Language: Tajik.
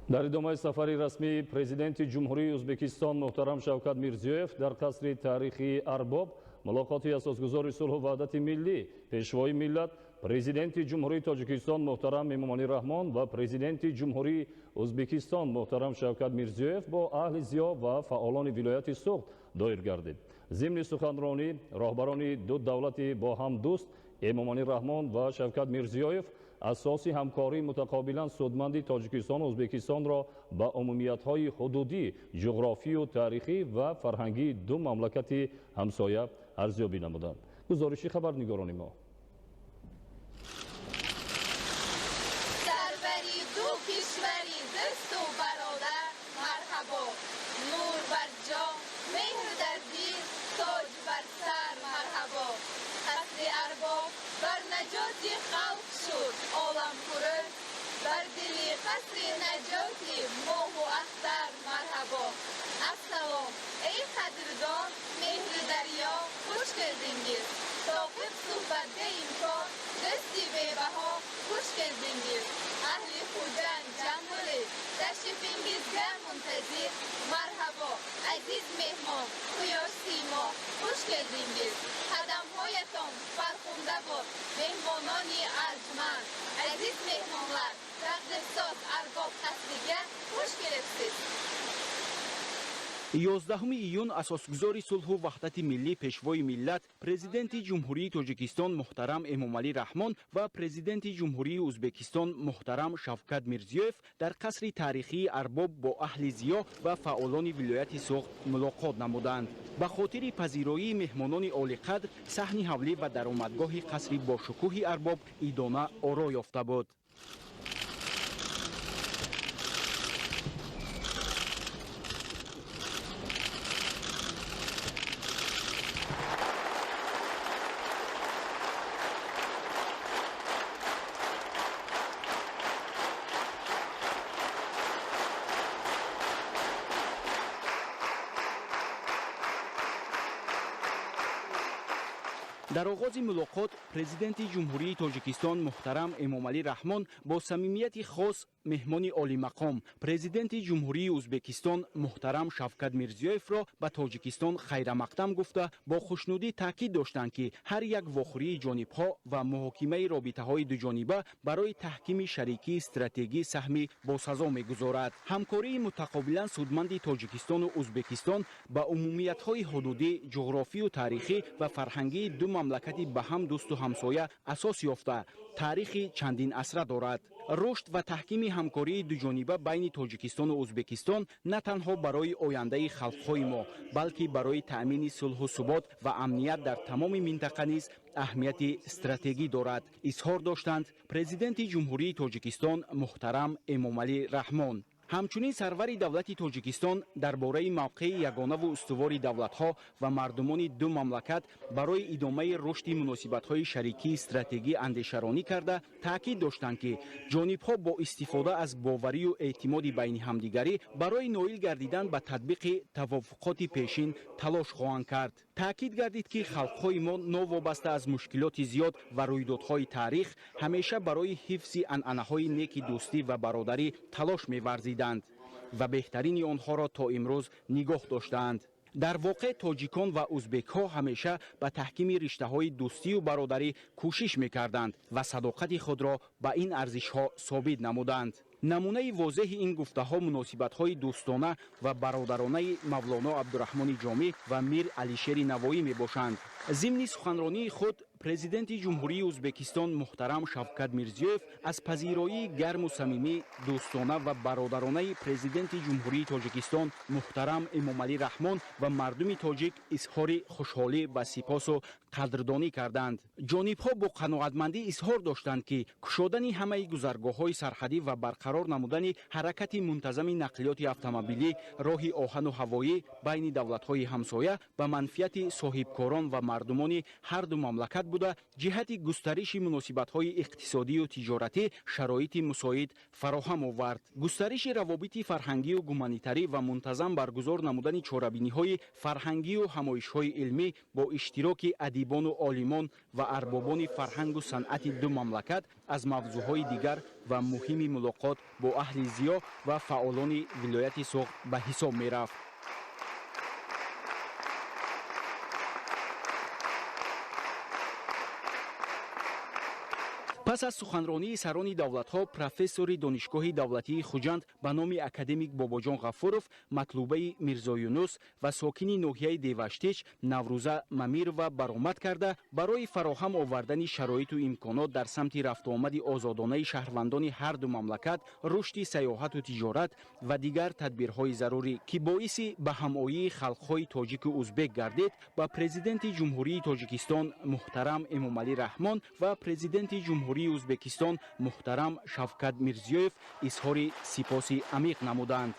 Дар идомаи сафари расмии Президенти Ҷумҳурии Ӯзбекистон муҳтарам Шавкат Мирзиёев дар қасри таърихии Арбоб мулоқоти асосгузори сулҳу ваҳдати миллӣ, Пешвои миллат, Президенти Ҷумҳурии Тоҷикистон муҳтарам Эмомалӣ Раҳмон ва Президенти Ҷумҳурии Ӯзбекистон муҳтарам Шавкат Мирзиёев бо аҳли зиё ва фаъолони вилояти Суғд доир гардид. Зимни суханронӣ роҳбарони ду давлати бо ҳам дӯст Эмомалӣ Раҳмон ва Шавкат Мирзиёев асоси ҳамкории мутақобилан судманди Тоҷикистону Ӯзбекистонро ба умумиятҳои ҳудудӣ, ҷуғрофию таърихӣ ва фарҳангии ду мамлакати ҳамсоя арзёбӣ намуданд. Гузориши хабарнигорони мо. Сарвари ду кишвари дӯсту бародар, марҳабо! Нур бар ҷон, меҳр дар дил, тоҷ бар сар, марҳабо! Қасри Арбоб бар наҷоти халқ шуд оламфурӯз, бар дили қасри наҷоти моҳу ахтар, марҳабо! Ассалом, эй қадрдон, меҳри дарё, хуш келдингиз! Соҳиб суҳбатга имкон, дӯсти бебаҳо, хуш келдингиз! Аҳли Хуҷанд ҷамъ bo'lib, tashrifingizga muntazir, marhabo, aziz mehmon, quyosh siymo, xush keldingiz! Qadamhoyaton farxunda bor, mehmononi arjumand, aziz mehmonlar, taqdirsoz Arbob qasriga xush kelibsiz! 11 июн асосгузори сулҳу ваҳдати миллӣ, Пешвои миллат, Президенти Ҷумҳурии Тоҷикистон муҳтарам Эмомалӣ Раҳмон ва Президенти Ҷумҳурии Ӯзбекистон муҳтарам Шавкат Мирзиёев дар қасри таърихии Арбоб бо аҳли зиё ва фаъолони вилояти Суғд мулоқот намуданд. Ба хотири пазироии меҳмонони олиқадр саҳни ҳавлӣ ва даромадгоҳи қасри бошукӯҳи Арбоб идона оро ёфта буд. Дар оғози мулоқот Президенти Ҷумҳурии Тоҷикистон муҳтарам Эмомалӣ Раҳмон бо самимияти хос меҳмони олимақом, Президенти Ҷумҳурии Ӯзбекистон муҳтарам Шавкат Мирзиёевро ба Тоҷикистон хайрамақдам гуфта, бо хушнудӣ таъкид доштанд, ки ҳар як вохӯрии ҷонибҳо ва муҳокимаи робитаҳои дуҷониба барои таҳкими шарикии стратегӣ саҳми босазо мегузорад. Ҳамкории мутақобилан судманди Тоҷикистону Ӯзбекистон ба умумиятҳои ҳудудӣ, ҷуғрофию таърихӣ ва фарҳангии ду мамлакати ба ҳам дӯсту ҳамсоя асос ёфта, таърихи чандин асра дорад. Рушд ва таҳкими ҳамкории дуҷониба байни Тоҷикистону Ӯзбекистон на танҳо барои ояндаи халқҳои мо, балки барои таъмини сулҳу субот ва амният дар тамоми минтақа низ аҳамияти стратегӣ дорад, изҳор доштанд Президенти Ҷумҳурии Тоҷикистон муҳтарам Эмомалӣ Раҳмон. Ҳамчунин сарвари давлати Тоҷикистон дар бораи мавқеи ягонаву устувори давлатҳо ва мардумони ду мамлакат барои идомаи рушди муносибатҳои шарикии стратегӣ андешаронӣ карда, таъкид доштанд, ки ҷонибҳо бо истифода аз боварию эътимоди байни ҳамдигарӣ барои ноил гардидан ба татбиқи тавофуқоти пешин талош хоҳанд кард. Таъкид гардид, ки халқҳои мо новобаста аз мушкилоти зиёд ва рӯйдодҳои таърих ҳамеша барои ҳифзи анъанаҳои неки дӯстӣ ва бародарӣ талош меварзиданд ва беҳтарини онҳоро то имрӯз нигоҳ доштаанд. Дар воқеъ тоҷикон ва узбекҳо ҳамеша ба таҳкими риштаҳои дӯстию бародарӣ кӯшиш мекарданд ва садоқати худро ба ин арзишҳо собит намуданд. Намунаи возеҳи ин гуфтаҳо муносибатҳои дӯстона ва бародаронаи Мавлоно Абдураҳмони Ҷомӣ ва Мир Алишери Навоӣ мебошанд. Зимни суханронии худ Президенти Ҷумҳурии Ӯзбекистон муҳтарам Шавкат Мирзиёев аз пазироии гарму самимӣ, дӯстона ва бародаронаи Президенти Ҷумҳурии Тоҷикистон муҳтарам Эмомалӣ Раҳмон ва мардуми тоҷик изҳори хушҳолӣ ва сипосу қадрдонӣ карданд. Ҷонибҳо бо қаноатмандӣ изҳор доштанд, ки кушодани ҳамаи гузаргоҳҳои сарҳадӣ ва барқарор намудани ҳаракати мунтазами нақлиёти автомобилӣ, роҳи оҳану ҳавоӣ байни давлатҳои ҳамсоя ба манфиати соҳибкорон ва мардумони ҳар ду мамлакат буда, ҷиҳати густариши муносибатҳои иқтисодию тиҷоратӣ шароити мусоид фароҳам овард. Густариши равобити фарҳангию гуманитарӣ ва мунтазам баргузор намудани чорабиниҳои фарҳангию ҳамоишҳои илмӣ бо иштироки адиб Адибону олимон ва арбобони фарҳангу санъати ду мамлакат аз мавзӯъҳои дигар ва муҳими мулоқот бо аҳли зиё ва фаъолони вилояти Суғд ба ҳисоб мерафт. Пас аз суханронии сарони давлатҳо, профессори Донишгоҳи давлатии Хуҷанд ба номи академик Бобоҷон Ғафуров Матлубаи Мирзоюнус ва сокини ноҳияи Деваштич Наврӯза Мамирова баромад карда, барои фароҳам овардани шароиту имконот дар самти рафтуомади озодонаи шаҳрвандони ҳарду мамлакат, рушди сайёҳату тиҷорат ва дигар тадбирҳои зарурӣ, ки боиси ба ҳамоии халқҳои тоҷику узбек гардид, ба Президенти Ҷумҳурии Тоҷикистон муҳтарам Эмомалӣ Раҳмон ва Президенти Ҷумҳурии Ӯзбекистон муҳтарам Шавкат Мирзиёев изҳори сипоси амиқ намуданд.